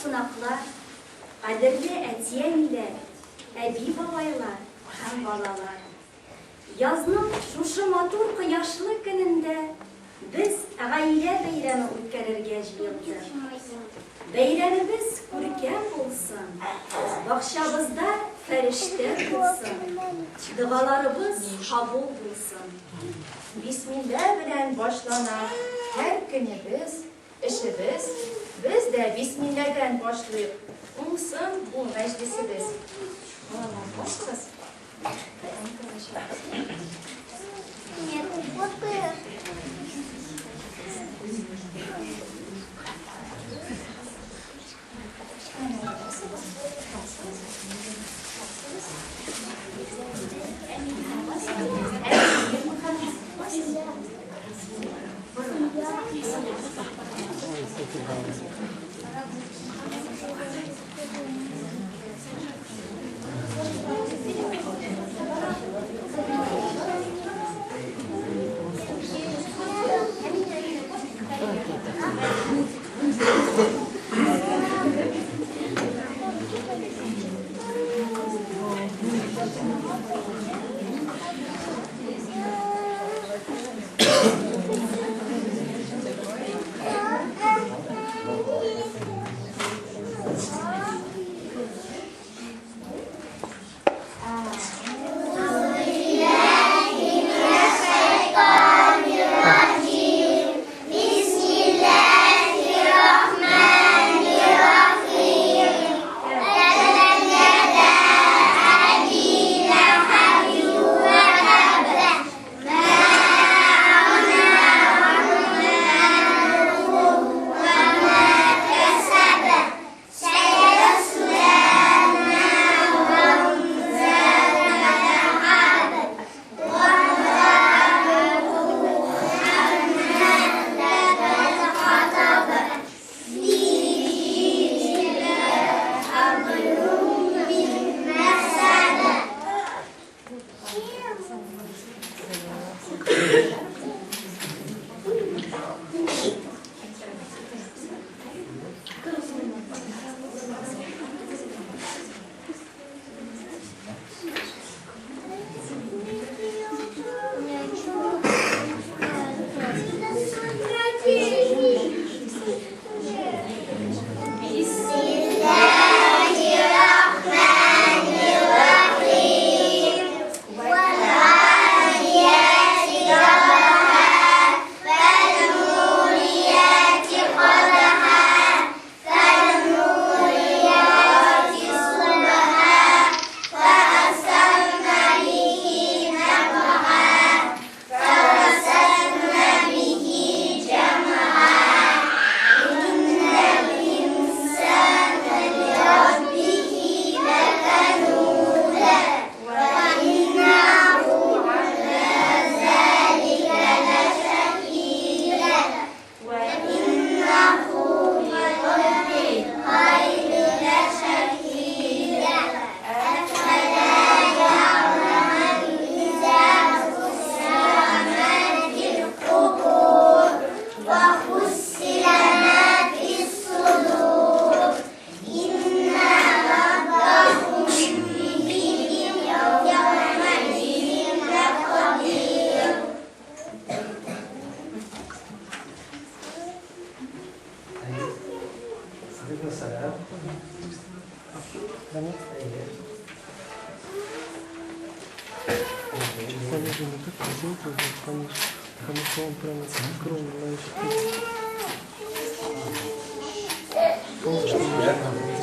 кунаклар, кадерле әти-әниләр, әби-бабайлар һәм балалар! Язның шушы матур кояшлы көнендә без гаилә бәйрәме үткәрергә җыелдык. Бәйрәмебез күркәм булсын, бакчабызда фәрештә тулсын, догаларыбыз кабул булсын. Бисмилла белән башлана һәр көнебез, эшебез, без дә бисмилладән башлыйк, уңсын бу мәҗлесебез. Балалар, басыгыз.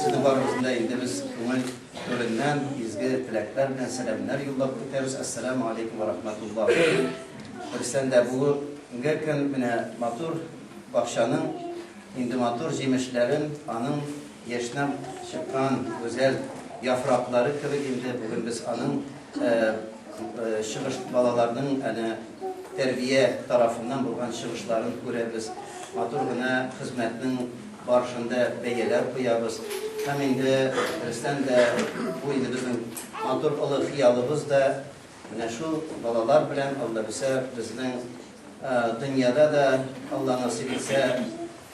Сезнең барыгызны да инде без күңел түреннән изге теләкләр белән сәламнәр юллап көтәбез. Ассаламу алейкум ва рахматуллах. Дөрестән дә бүгенге көн менә матур бакчаның инде матур җимешләрен, аның яшьнәп чыккан гүзәл яфраклары кебек инде бүген без аның чыгыш балаларның әнә тәрбия тарафыннан булган чыгышларын күрәбез. Матур гына хезмәтнең барышында бәяләр куябыз. Һәм инде дөрестән дә бу инде безнең матур олы хыялыбыз да менә шул балалар белән Алла бирсә безнең дөньяда да Алла насыйп итсә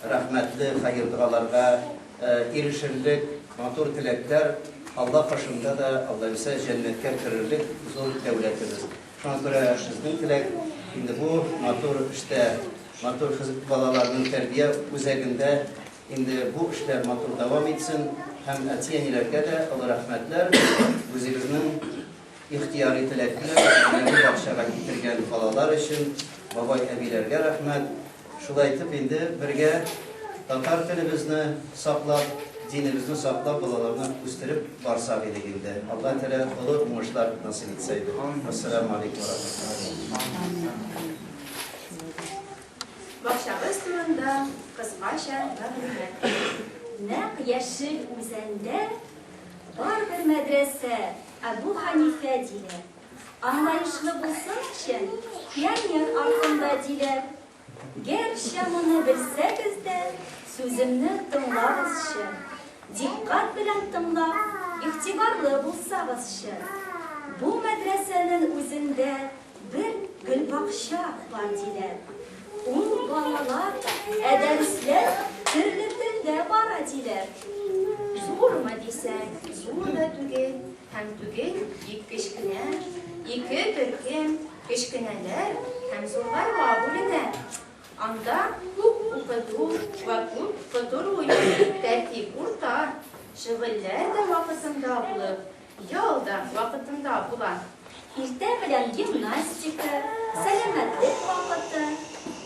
рәхмәтле хәер догаларга ирешерлек матур теләкләр, Алла каршында да, Алла бирсә, җәннәткә керерлек зур дәүләтебез. Шуңа күрә безнең теләк, инде бу матур эштә, матур балаларның тәрбия үзәгендә инде бу эшләр матур дәвам итсен һәм әти-әниләргә дә олы рәхмәтләр, үзегезнең Ихтыяри теләк белән әлеге бакчага китергән балалар өчен бабай-әбиләргә рәхмәт. Шулай итеп инде бергә татар телебезне саклап, динебезне саклап балаларны үстереп барсак идек инде. Алла Тәгалә олы уңышлар насыйп итсә иде. Ассаламу алейкум ва рахматуллаһи. Бакчабыз турында кыскача мәгълүмат. Нәкъ Яшел Үзәндә бар бер мәдрәсә, Әбү Хәнифә диләр. Аңлаешлы булсын өчен, пионер артында диләр. Гәрчә моны белсәгез дә, сүземне тыңлагызчы. Дикъкать белән тыңлап, игътибарлы булсагызчы. Бу мәдрәсәнен үзендә Бер гөлбакча бар, диләр. Ул балалар, ә дәресләр төрле телдә бара, диләр. Зурмы дисәң, зур да түгел һәм түгел бик кечкенә. Ике төркем, кечкенәләр һәм зурларга бүленә. Анда күп укыту вә күп котыру юк, тәртип урта, шөгыльләр дә вакытында булып, Ял да вакытында була. Иртә белән гимнастика, сәламәтлек вакыты.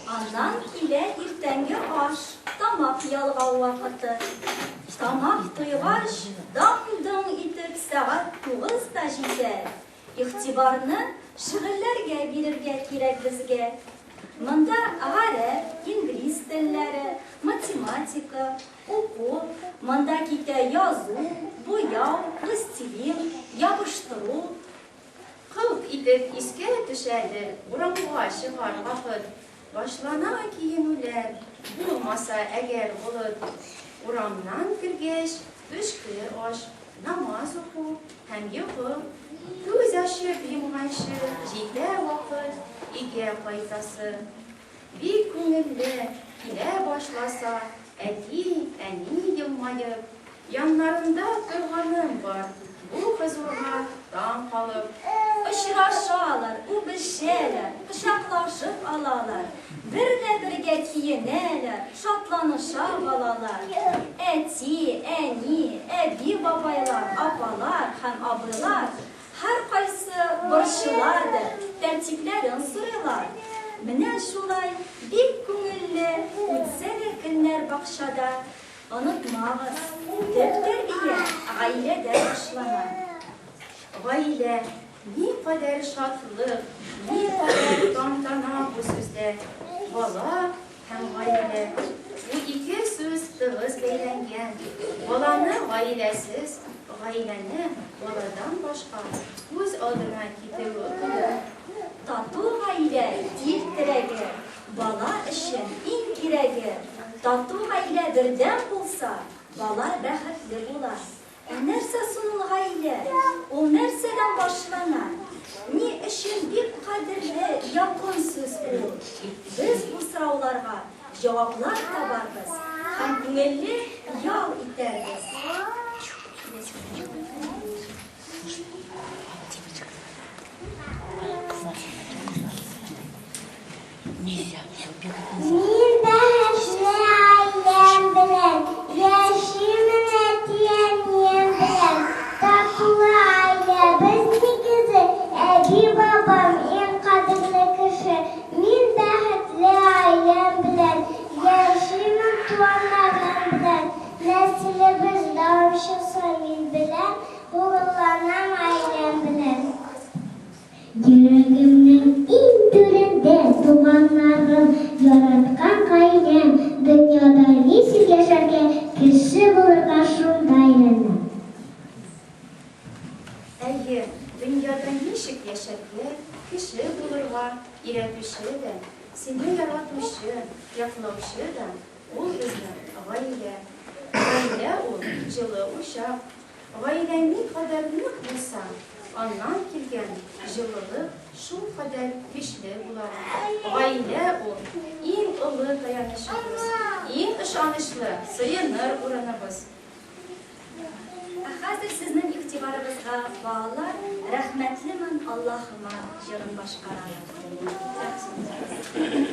Аннан килә иртәнге аш, тамак ялгау вакыты. Тамак туйгач, даң-доң итеп сәгать тугыз да җитә. Игътибарны шөгыльләргә бирергә кирәк безгә. Монда гарәп, инглиз телләре, математика, Уку, монда китә язу, буяу, пластилин, ябыштыру. Кылт итеп искә төшәдер, урамга чыгар вакыт. Башлана киенүләр, булмаса әгәр болыт. Урамнан кергәч, төшке аш, намаз уку һәм йокы. Күз ачып йомганчы җитә вакыт өйгә кайтасы. Бик күңелле килә башласа, әти, әни елмаеп, яннарында торганым бар, бу хозурга таң калып. Очрашалар, үбешәләр, кочаклашып алалар, бер дә бергә киенәләр, шатланыша балалар. Әти, әни, әби-бабайлар, апалар һәм абыйлар Һәркайсы борчыладыр, тәртипләрен сорыйлар. Менә шулай бик күңелле үтсә дә көннәр бакчада, онытмагыз, төп тәрбия гаиләдә башлана. Гаилә, никадәр шатлык, никадәр тантана бу сүздә. Бала һәм гаилә. Бу ике сүз тыгыз бәйләнгән. Баланы гаиләсез, гаиләне баладан башка күз алдына китерүе кыен. Тату гаилә, ил терәге, бала өчен иң кирәге. Тату гаилә бердәм булса, бала бәхетле була. Ә нәрсә соң ул гаилә? Ул нәрсәдән башлана? Ни өчен бик кадерле, якын сүз ул? Без бу сорауларга җаваплар табарбыз һәм күңелле ял итәрбез. Мин бәхетле гаиләм белән яшимен әти-әнием белән. Татулы гаиләбез нигезе, әби-бабам иң кадерле кеше. Мин бәхетле гаиләм белән яшимен туганнарым белән. Нәселебез дәвамчысы мин белән, горурланам гаиләм белән. Йөрәгемнең иң түрендә туганнарым, яраткан гаиләм, дөньяда ничек яшәргә, кеше булырга шунда өйрәнәм. Әйе, дөньяда ничек яшәргә, кеше булырга өйрәтүче дә, сине яратучы, яклаучы да ул безнең гаилә. Гаилә ул, җылы учак, Гаиләң никадәр нык булса, аннан килгән җылылык шулкадәр көчле була. Гаилә ул, иң олы таянычыбыз, иң ышанычлы. ышанычлы сыеныр урыныбыз. Ә хәзер сезнең игътибарыгызга балалар Рәхмәтлемен Аллаһыма җырын башкаралар. Рәхмәт.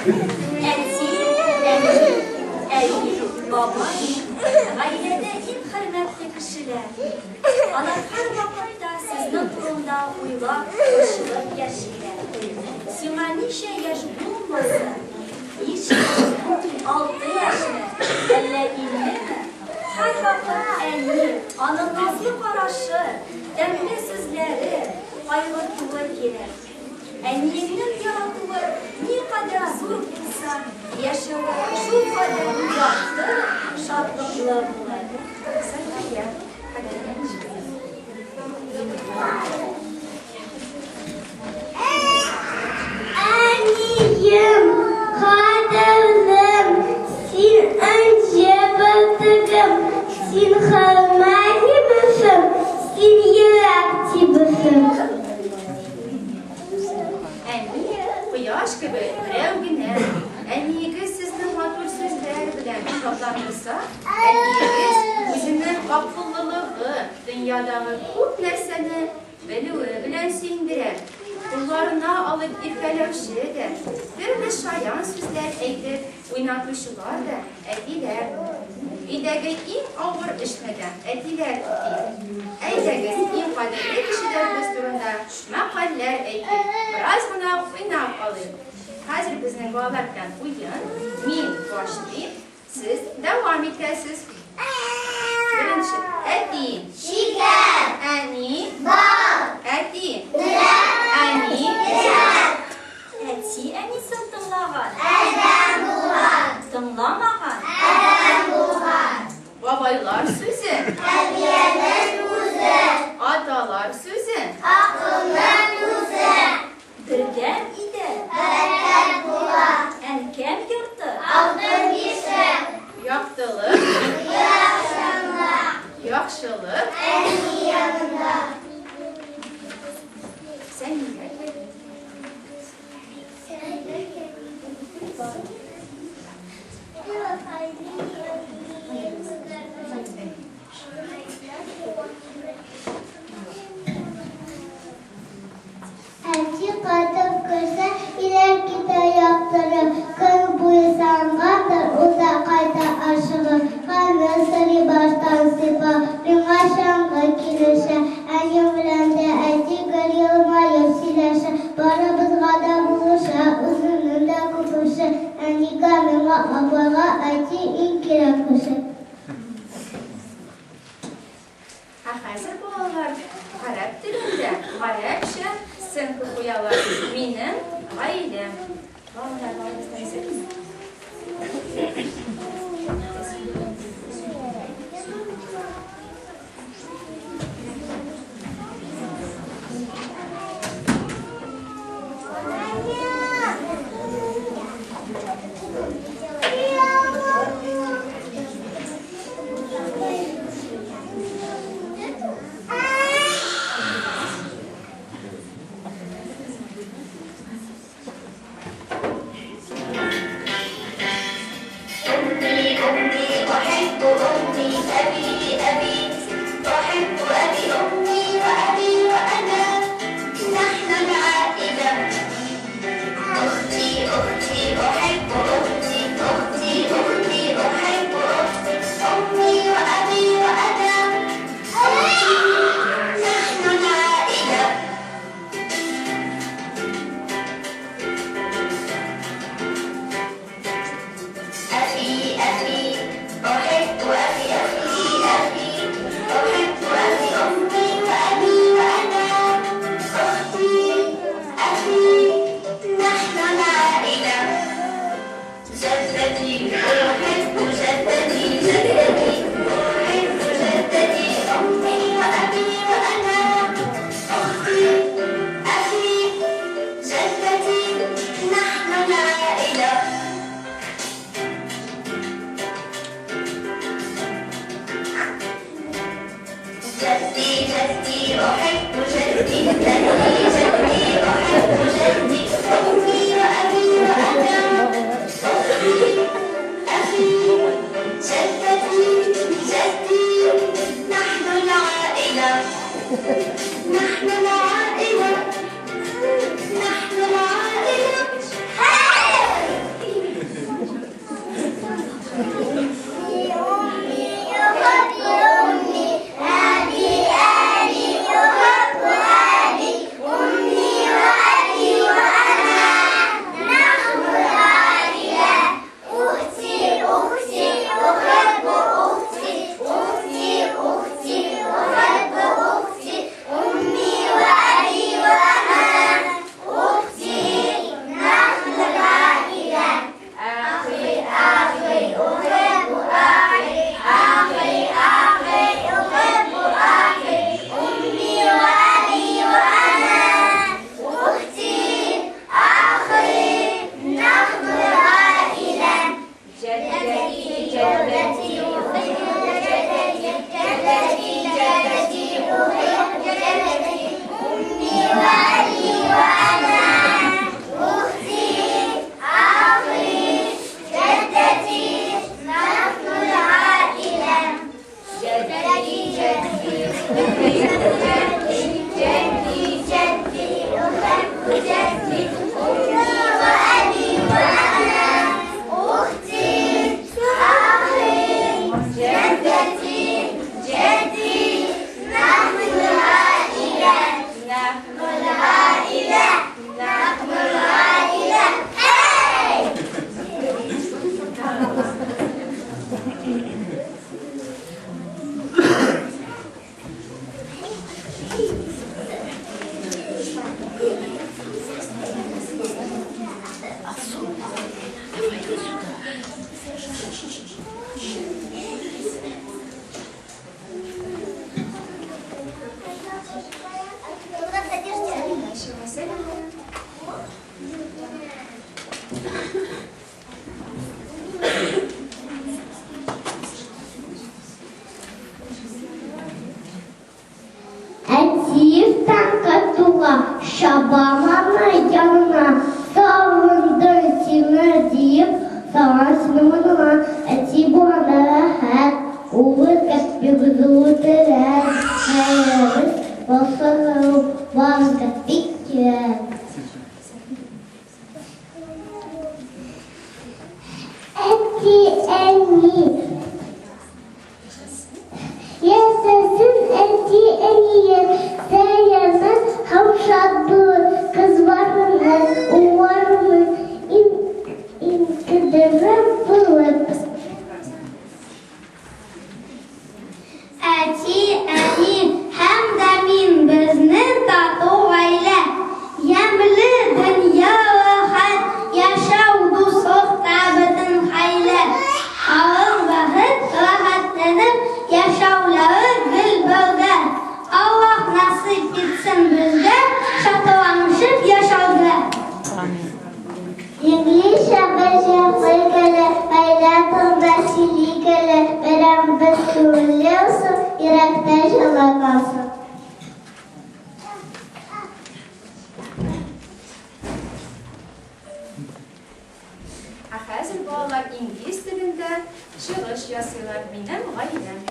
Әти, әни, әби, бабай, гаиләдә иң хөрмәтле кешеләр. Алар һәрвакытта сезнең турында уйлап, борчылып яшиләр. Сиңа ничә яшь булмасын, биш яшьме, алты яшьме, әллә иллеме, һәрвакыт әни, аның назлы карашы, тәмле кирәк. Әниеңнең яратуы никадәр зур булса, яшәве шулкадәр якты, шатлыклы булыр. Сафия Хәкимович. Әнием, кадерлем, син энҗе бөртегем, син хөрмә җимешем, син йөрәк тибешем. Әни, кояш кебек берәү генә. Әниегез сезне матур сүзләр белән шатландырса, әтиегез үзенең акыллылыгы, дөньядагы күп нәрсәне белүе белән сөендерә. Кулларына алып иркәләүче дә, төрле шаян сүзләр әйтеп уйнатучылар да әтиләр. Өйдәге иң авыр эшне дә әтиләр үти. Әйдәгез, иң кадерле кешеләребез турында мәкальләр әйтик, бераз гына уйнап алыйк. Хәзер безнең балалар белән уен. Мин башлыйм, сез дәвам итәсез. Беренче. Әти. Шикәр. Әни. Бал. Әти. Теләк. Әни. Теләк. Әти әнисен тыңлаган. Адәм булган. Тыңламаган. Адәм булган. Бабайлар сүзе. Тәрбиянең үзе. Аталар сүзе. Акылның үзе. Бердәм өйдә. Бәрәкәт була. Әнкәм йорты. Алтын бишек. Яктылык. Кояш янында. Яхшылык. Әни янында. Сәмия. Әти кайтып керсә, өйләр китә яктырып. Көн буе сагынгандыр, ул да кайта ашыгып. Хәлне сорый баштан сыйпап, миңа чаңгы килешә. Әнием белән дә әти гел елмаеп сөйләшә. Барыбызга да булыша, үзенең дә күп эше. Әнигә, миңа, апайга әти иң кирәк кеше. Ә хәзер балалар гарәп телендә гарәпчә сценка куялар. Минем гаиләм. Балалар, барыгыз да әзерме? أمي أمي أحب أمي أبي أبي أحب أبي أمي وأبي وأنا نحن العائلة أختي أختي أحب أختي أختي أختي أحب أختي أمي وأبي وأنا أختي نحن العائلة أخي أخي أحب أخي أخي أخي أحب أخي أمي وأبي وأنا أختي أخي نحن العائلة جدتي أحب جدتي جدتي أحب جدتي أمي وأبي وأنا أختي أخي جدتي نحن العائلة جدي جدي أحب جدي جدي جدي أحب جدي أمي وأبي وأنا أختي أخي جدتي جدي نحن العائلة نحن العائلة نحن العائلة أمي أحب أمي أبي أبي أحب أبي أمي وأبي وأنا نحن العائلة أختي أختي أحب أختي أختي أختي أحب أختي أمي وأبي جدي جدي أحب جدي أمي وأبي وأنا أختي أخي جدتي جدي نحن العائلة نحن العائلة نحن العائلة هاي! Әтиев таңға туға, шабам аны янына, сагындым сине диеп, салган сине муенына. Әти булганда рәхәт, ул безгә бик зур терәк, гаиләбез булса горур, барыбызга бик кирәк. Әти, әни. Яшәсен әти-әнием, сәламәт һәм шат булып, кызларымны, улларымны иң иң кадерле булып. Әти, әни һәм дә мин, безнең тату гаилә. Ямьле дөнья рәхәт, яшәү дуслыкта бөтен хәйлә. Халык бәхет, рәхәтләнеп, яшәүләре гел бергә. Аллаһ насыйп итсен безгә, шатланышып яшәүгә. Инглизчә бер җырлый геле, Гаилә турында сөйли геле, Бәйрәмебез күңелле узсын, Йөрәктә җылы калсын. Ә хәзер балалар инглиз телендә чыгыш ясыйлар, Минем гаиләм.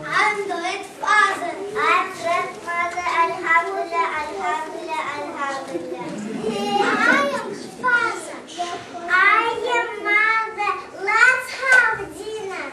I'm great father. I'm great mother. Alhamdulillah, Alhamdulillah, Alhamdulillah. I am father. I am mother. Let's have dinner.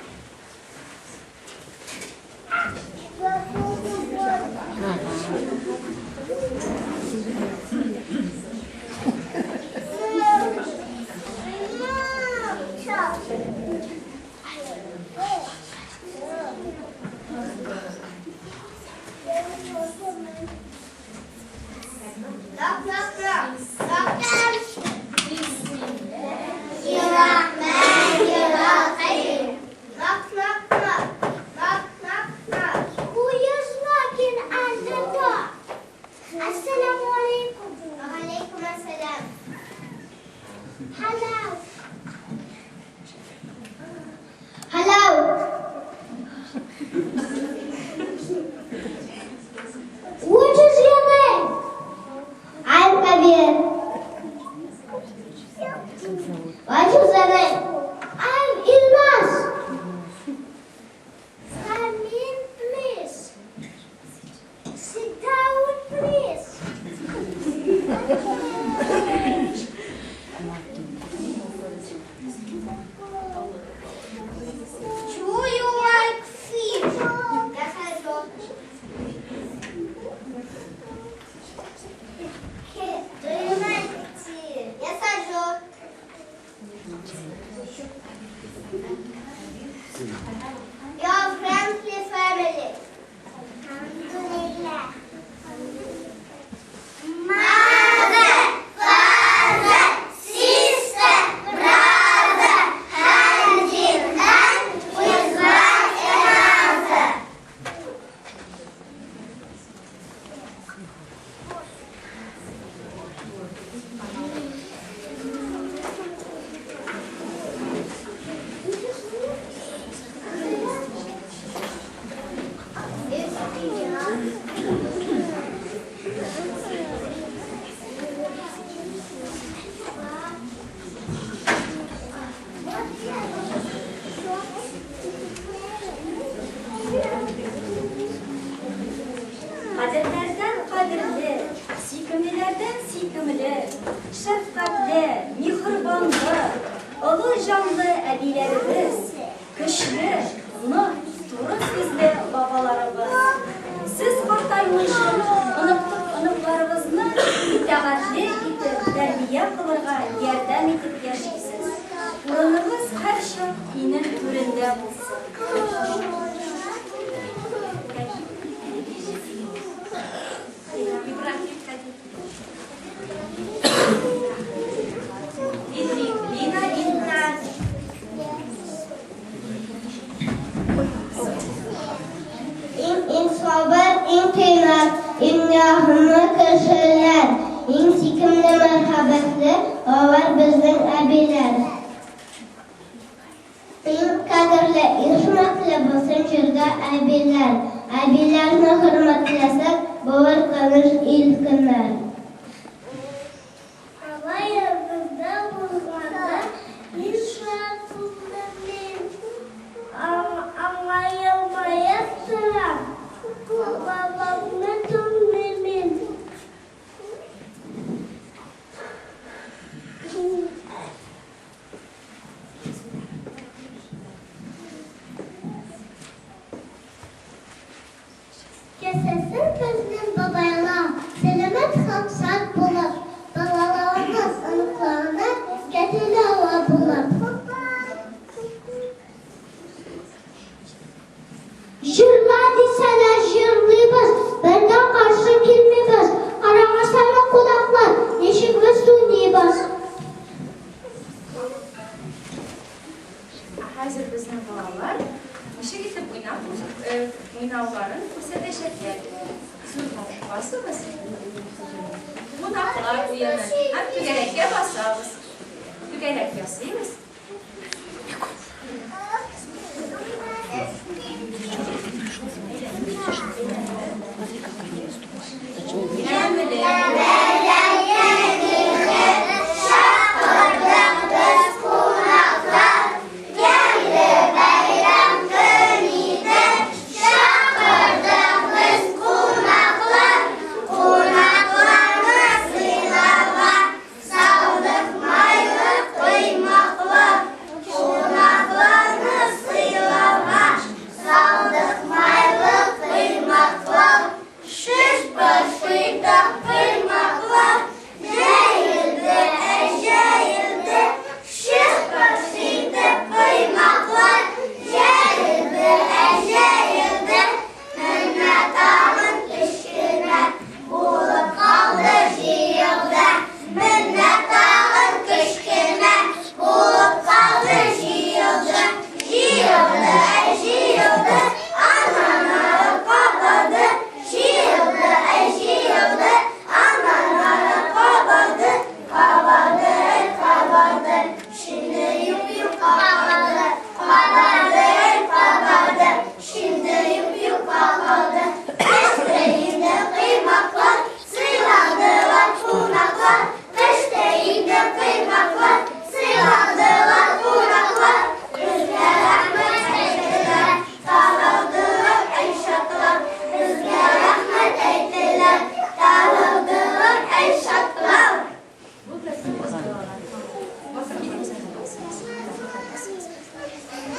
җанлы әбиләребез, көчле, нык, туры сүзле бабаларыбыз. Сез картаймыйча, оныкларыгызны итагатьле итеп тәрбия кылырга ярдәм итеп яшисез. Урыныгыз һәрчак өйнең түрендә булсын. Лина Инна. Иң иң сабыр, иң тыйнак, иң ягымлы кешеләр, иң сөйкемле, мәрхәмәтле алар безнең әбиләр. Иң кадерле, иң хөрмәтле булсын җирдә әбиләр. Әбиләрне хөрмәтләсәк, булыр тыныч ил-көннәр. Бабай янында булганда мин шат булдым мин. Аңа елмаеп торам. Бабамны тыңлыйм мин. Яшәсен безнең бабайлар, сәламәт һәм шат булып, балаларыбыз, оныкларына кәтүле ава булып. Җырла дисәләр, җырлыйбыз, бер дә каршы килмибез. Карагыз әле, кунаклар, ничек без уйныйбыз. Ә хәзер безнең балалар ничек итеп уйнап уйнауларын күрсәтәчәкләр. Зурга басыгыз. Кунаклар уены һәм түгәрәккә басабыз. Түгәрәк ясыйбыз.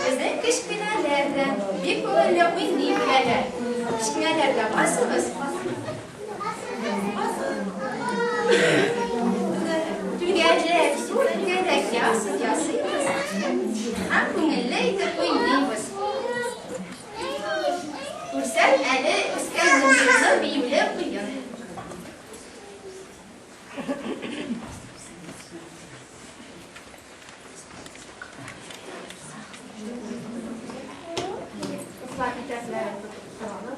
Безнең кечкенәләр дә бик күңелле уйный беләләр. Кечкенәләр дә басыгыз. Түгәрәк, зур түгәрәк ясый, ясыйбыз. Һәм күңелле итеп уйныйбыз. Күрсәт әле үскән моңлы биюле уен. Кызлар итәкләрен тотып торалар.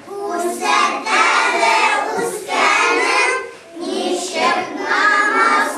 Күрсәт әле, үскәнем, ничек намаз.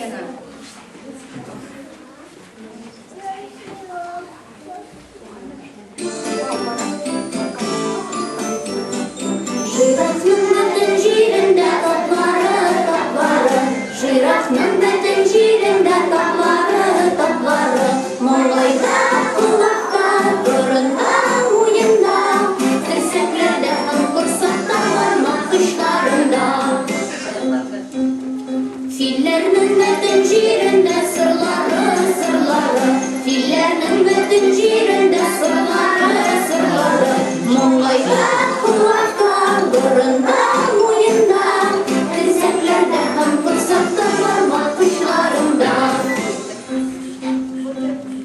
уены. Жирафның бөтен җирендә таплары, таплары. Жирафның бөтен җирендә таплары, таплары. Маңгайда, колакта, борында, муенда, терсәкләрдә һәм корсакта, бармак очларында. Филләрнең бөтен җирендә сырлары, сырлары. Филләрнең бөтен җирендә сырлары, сырлары. Маңгайда, колакта, борында, муенда, терсәкләрдә һәм корсакта, бармак очларында.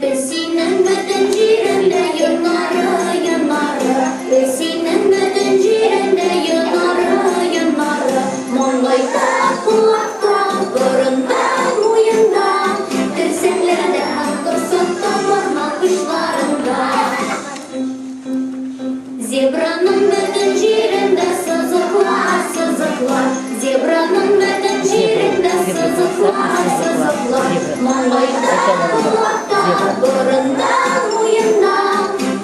Песинең бөтен җирендә йоннары, йоннары. Песинең бөтен җирендә йоннары, йоннары. Маңгайда, колакта, борында, муенда, терсәкләрдә һәм корсакта, бармак очларында. Зебраның бөтен җирендә сызыклар, сызыклар. Зебраның бөтен җирендә сызыклар, сызыклар. Маңгайда, колакта, борында, муенда,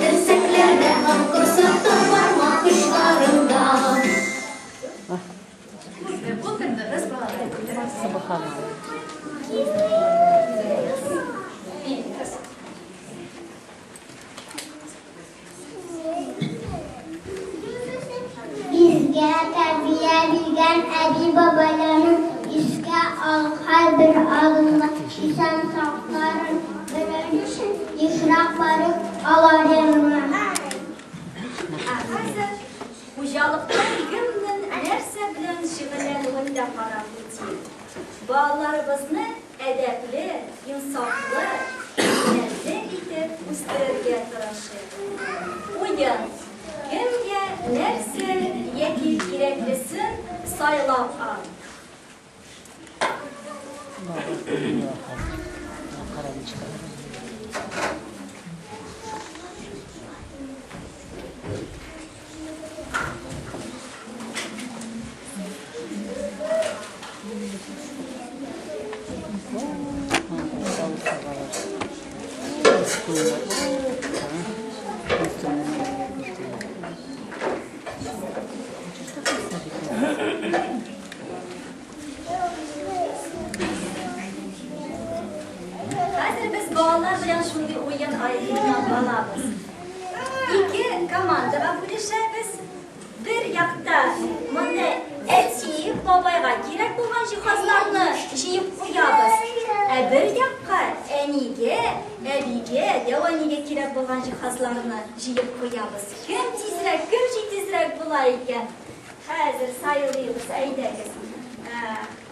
терсәкләрдә һәм корсакта, бармак очларында. Утырдыгыз, балалар. Субханалла. Безгә тәрбия биргән әби-бабайларны искә алып, һәрбер адымда исән саулыкларын белер өчен ешрак барып алар янына. Ә хәзер хуҗалыкта кемнең нәрсә белән шөгыльләнүен дә карап үтик. Балаларыбызны әдәпле, инсафлы, һөнәрле итеп үстерергә тырышыйк. Уен. Кемгә нәрсә яки кирәклесен сайлап ал. Хәзер без балалар белән шундый уен уйнап алабыз. Ике командага бүлешәбез. Бер якта моны әти, бабайга кирәк булган җиһазларны җыеп куябыз. Ә бер якка әнигә, әбигә, дәү әнигә кирәк булган җиһазларны җыеп куябыз. Кем тизрәк, кем җитезрәк була икән? Хәзер сайлыйбыз, әйдәгез.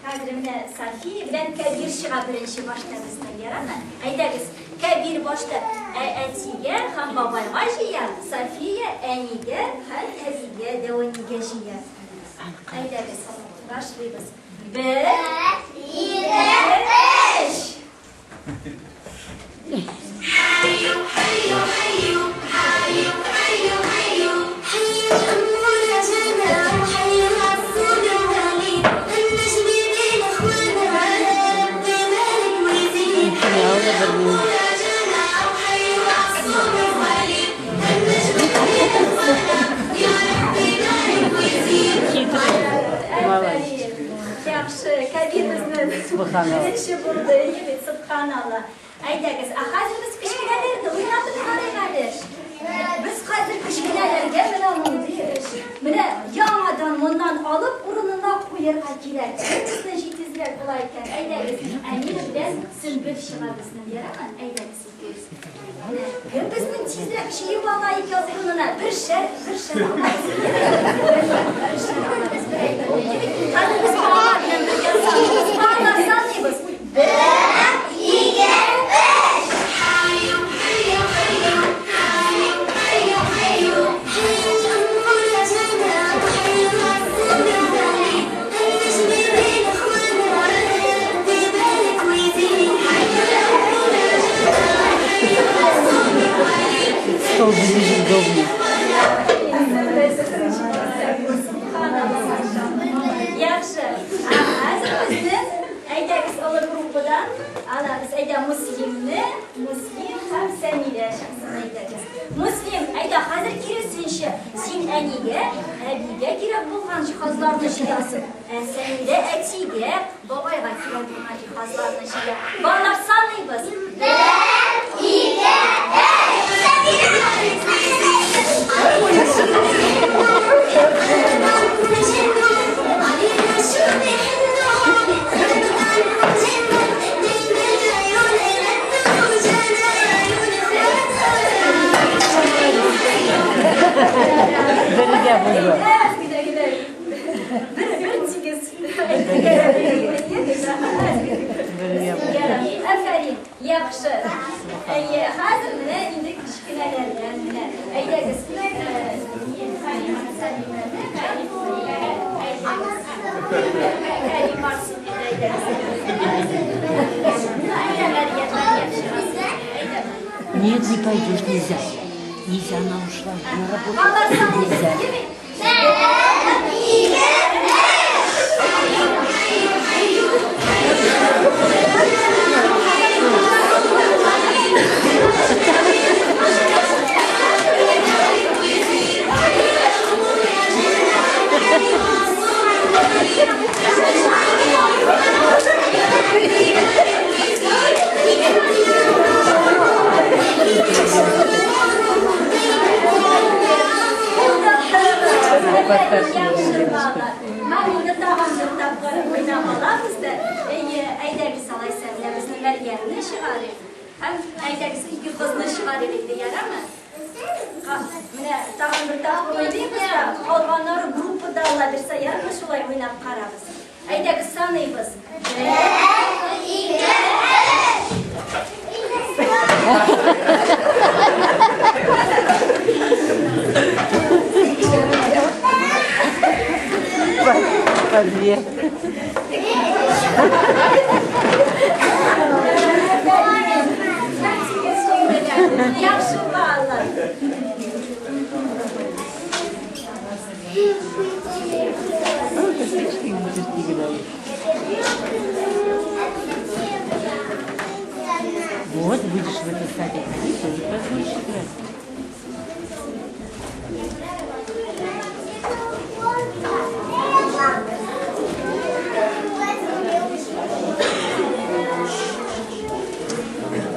Хәзер менә София белән Кәбир чыга беренче башта безнең, ярамы? Әйдәгез, Кәбир башта ә әтигә һәм бабайга җыя, София әнигә һәм әбигә, дәү әнигә җыя. Әйдәгез, башлыйбыз. Бер, ике, өч! Яхшы, Кәбир безнең беренче булды, егет, субханалла. Әйдәгез, ә хәзер без кечкенәләрне уйнатып карыйк әле. Без хәзер кечкенәләргә менә мондый эш. Менә яңадан моннан алып урынына куярга кирәк. Кем безне җитезрәк була икән? Әйдәгез, Әмир белән Сөмбел чыга безнең, ярамы? Әйдәгез икегез. Менә кем безнең тизрәк җыеп ала икән урынына? Бершәр, бершәр алабыз. Бершәр алабыз, бер әйберне. Хәзер без балалар белән бергә саныйбыз. Балалар саныйбыз. Бер, ике, өч! Стол ближе удобнее. Яхшы. Ә хәзер безнең әйдәгез олы группа. Әйдә, хәзер киресенчә, син әнигә, әбигә кирәк булган җиһазларны җыясың, ә Сәмирә әтигә, бабайга кирәк булган җиһазларны җыя. Балалар, саныйбыз. Бер, ике, өч! Бергә булды. Бер бер тигез. Бергә булды. Афәрин, яхшы. Әйе, хәзер менә инде кечкенәләрдән менә. Әйдәгез, Кәрим Сәлимәне, Кәрим барсын, әйдәгез. Әйдә, Мәрьям, Мәрьям чыгасы. Әйдә. Нет, не пойдешь, нельзя. Нельзя, она ушла на работу. Балалар саныйбыз, Нельзя. әйеме? Бер, ике, өч! Мамины тагын бер тапкыр уйнап алабыз да, әйе, әйдәгез алайса, менә безнең Мәрьямне чыгарыйк. Һәм әйдәгез ике кызны чыгарыйк инде, ярамы? Менә тагын бер тапкыр уйныйбыз да, калганнары группада ала бирсә, ярамы шулай уйнап карабыз. Әйдәгез саныйбыз. Бер, ике, По две. Яхшы балалар. Вот, будешь в этот садик ходить, тоже будешь играть.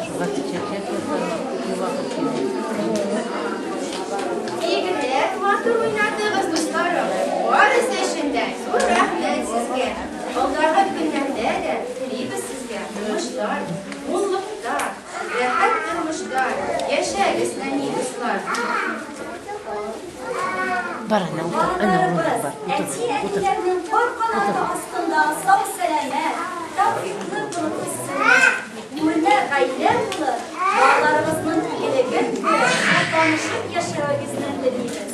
Шуга чәчәк ясарга. Бигрәк матур уйнадыгыз, дусларым. Барысы өчен дә зур рәхмәт сезгә. Алдагы көннәрдә дә телибез сезгә уңышлар, муллыкта, рәхәт тормышта яшәгез, нәни дуслар. Бар, ана, утыр, ана, урындык бар. Утыр, утыр. Әти-әниләрнең пар канаты астында сау-сәламәт, тәүфиклы булып үссеннәр. Үрнәк гаилә булып, балаларыбызның игелеген күреп, шатланышып яшәвегезне телибез.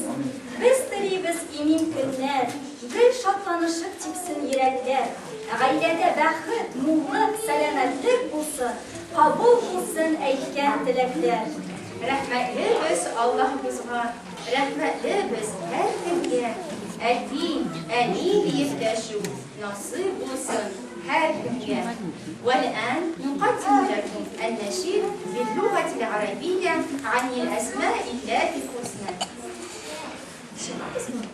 Без телибез имин көннәр, гел шатланышып типсен йөрәкләр. Гаиләдә бәхет, муллык, сәламәтлек булсын, кабул булсын әйткән теләкләр. Рәхмәтле без Аллаһыбызга, рәхмәтле без һәркемгә. Әти, әни диеп дәшү насыйп булсын һәркемгә. والآن نقدم لكم النشيد باللغة العربية عن الأسماء الله الحسنى. Чыгабызмы?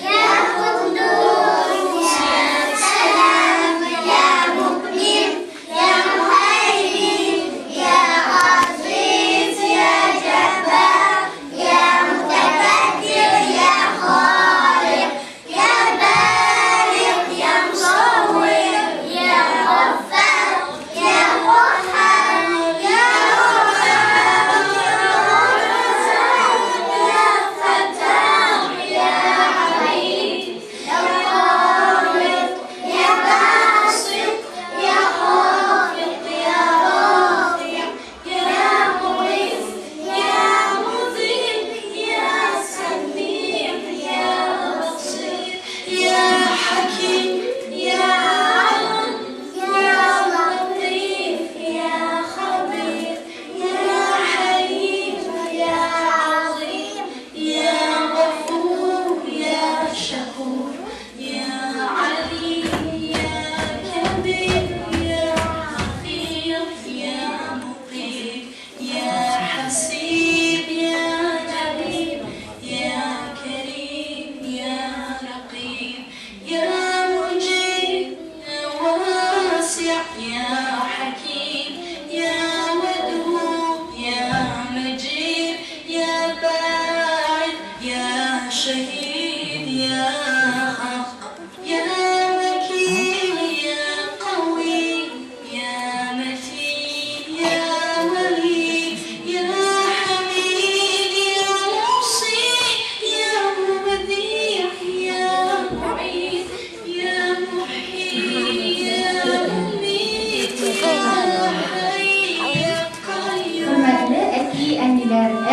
يا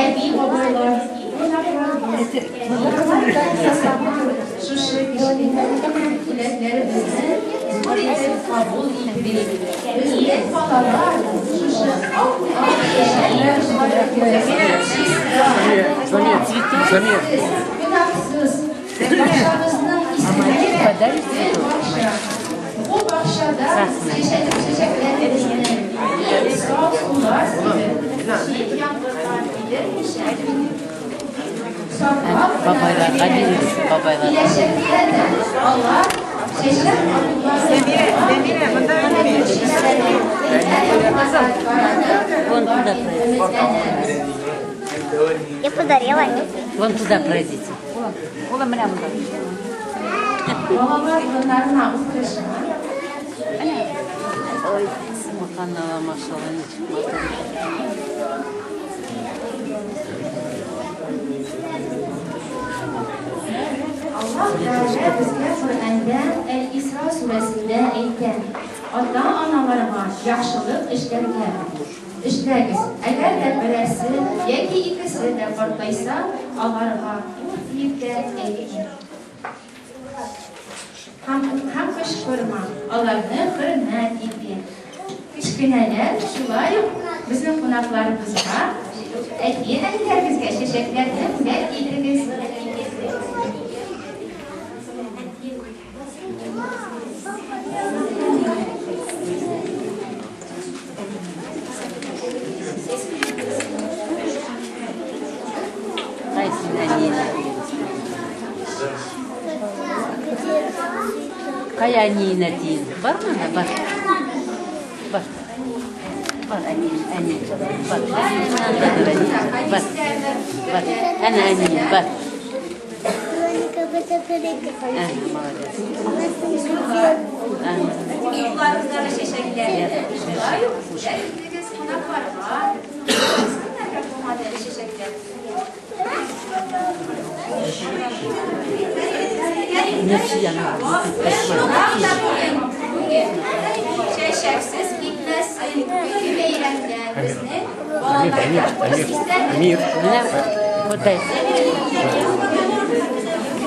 Әби-бабайлар, кунакларыбыз, балалар ясаган шушы кечкенә генә бүләкләребезне зур итеп кабул итик. Безнең балалар шушы ап-ак чәчәкләр чиста, гөнаһсыз, гөнаһсыз. Бакчабызның исеме дә Гөл бакча. Бу бакчада чәчәк чәчәкләребезне иң саф сулар сибеп, җил-яңгырга кидермичә, саклап кына киләбез. Киләчәктә дә алар чәчәк атулары Вон туда пройдите. Я подарила. Вон туда пройдите. Улым, менә монда. Балалар урыннарына утырыша. Ой, субханалла, машалла, ничек матур. Аллаһ Тәгалә безгә Коръәндә Әл-Исра сүрәсендә әйтә, Ата-аналарга яхшылык эшләргә эшләгез, әгәр дә берәрсе яки икесе дә картайса, аларга уф диеп тә әйтмә. Һәм һәм кычкырма, аларны хөрмәт ит ди. Кечкенәләр шулай ук безнең кунакларыбызга, әти-әниләрегезгә чәчәкләрне бүләк итегез. Кайсын әниенә Кая әниенә тиен? Бармы анда? Бар. Бар. Бар әнием, әни. Бар. Андадыр әни. Бар. Бар. Әнә әнием, бар. Әнә, молодец. Әнә. Кулларыгыздагы чәчәкләрне шулай ук бүләк итегез кунакларга. Кемнәргә булмады әле чәчәкләр? Чәчәксез китмәсен ике бәйрәмдә безнең балаларга Менә вот дай.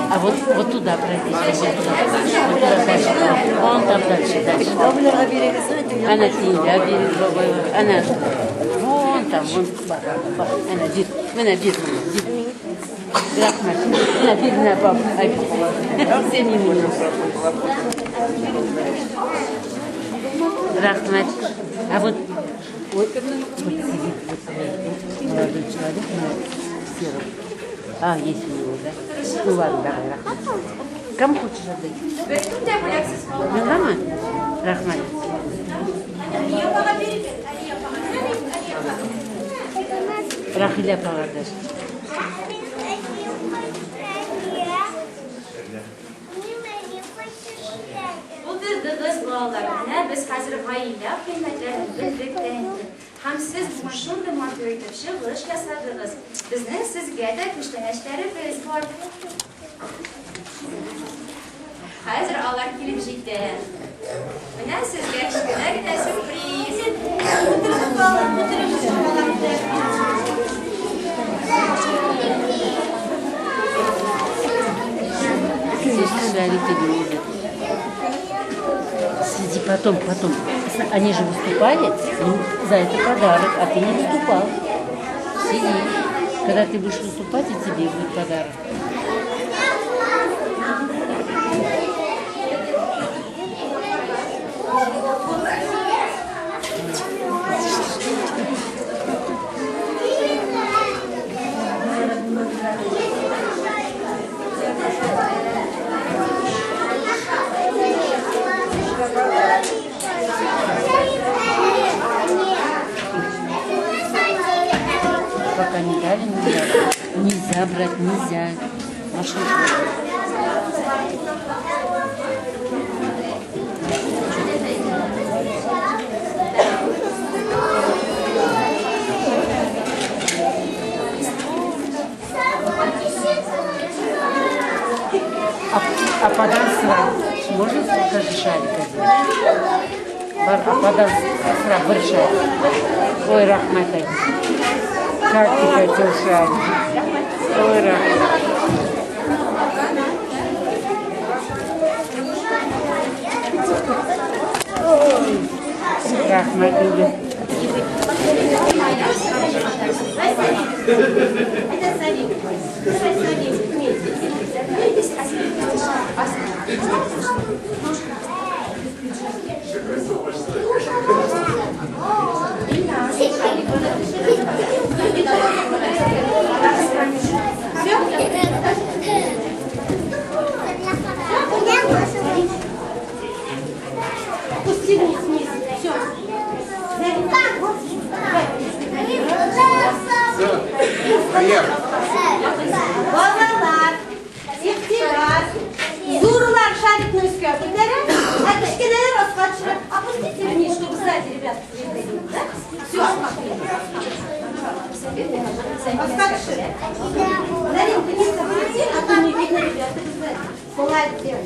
А вот, вот туда пройдите, вот туда. Вот туда дальше. Вон там дальше, дальше. Әнә тиенләр бирер бабайлар. Әнә. Вон там, вон. Бар, бар. Әнә бир. Менә бир, менә бир. Рәхмәт. Менә бир, менә баб. Ай, син инде. Рәхмәт. А вот вот, вот сидит вот молодой человек на сером. А, есть у него, да? Ну ладно, давай, рәхмәт. Кому хочешь отдать? Беркем дә бүләксез калмады. Миңамы? Рәхмәт. Әлия апага бирегез, Әлия апага. Әлия апага. Рахилә апага даш. Минем әнием Минем әнием Булдырдыгыз, балалар. Менә без хәзер гаилә кыйммәтләрен белдек тә инде. Һәм сез бүген шундый матур итеп чыгыш ясадыгыз. Безнең сезгә дә күчтәнәчләребез бар. Хәзер алар килеп җитә. Менә сезгә кечкенә генә сюрприз. Утырыгыз, балалар, утырыгыз, балалар. Конечно, шарики любят. Сиди потом, потом. Они же выступали, им за это подарок, а ты не выступал. Сиди. Когда ты будешь выступать, и тебе будет подарок. Пока не дали, нельзя. Нельзя брать, нельзя. Машинку. А, ападан сора. Можно скажи шарик один? Бар, ападан сора бер шарик. Ой, рәхмәт әйт. Как ты хотел шарик? Ой, рахмәт. Рәхмәт инде. Балалар, игътибар! Зурлар шарикны өскә күтәрә, ә кечкенәләр аска төшерә. Опустите вниз, чтобы сзади ребята видно, да? Все. Аска төшер. Зарин, вниз опусти, а то не видно ребята сзади. Молодец.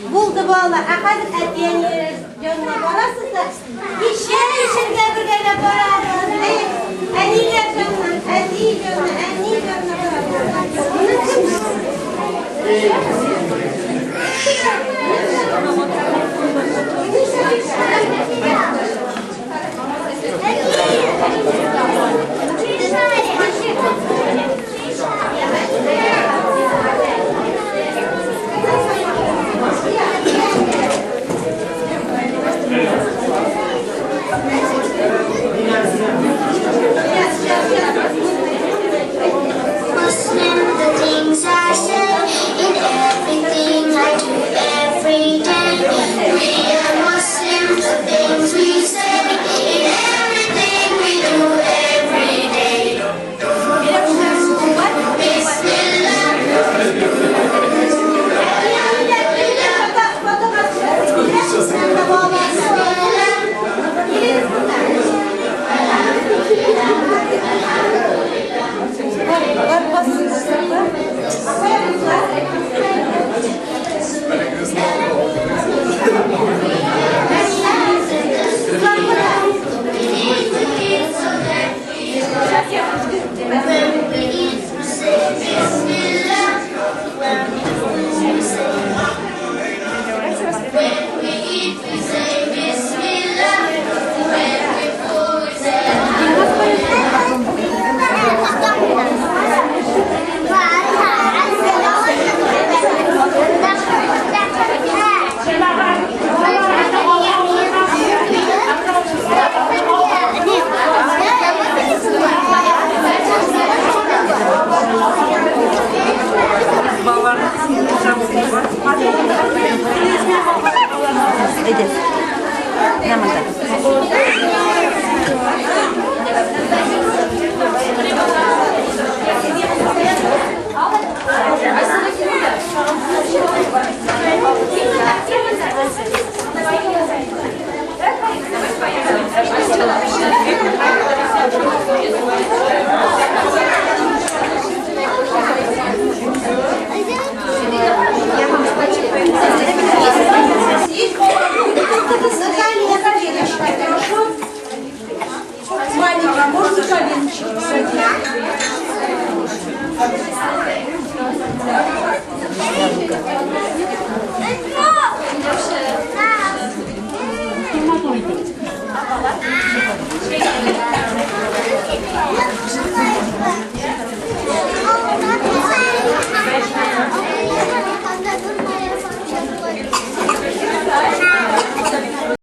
Булды, балалар. Ә хәзер әти-әниләр янына барасыз да, чәй эчәргә бергәләп барабыз. Әйе, әниләр янына, әти янына, әни янына барабыз. Моны кем? Muslim, the things I say, in everything I do every day. We are Muslims, the things we say, in everything we do every day. Bismillah. When we eat, we say Bismillah. When we food, we say. When we eat, we say Bismillah. When we food, we say. Әйдә. Менә монда. На коленочки, хорошо? Маленький, можно коленочки посадить?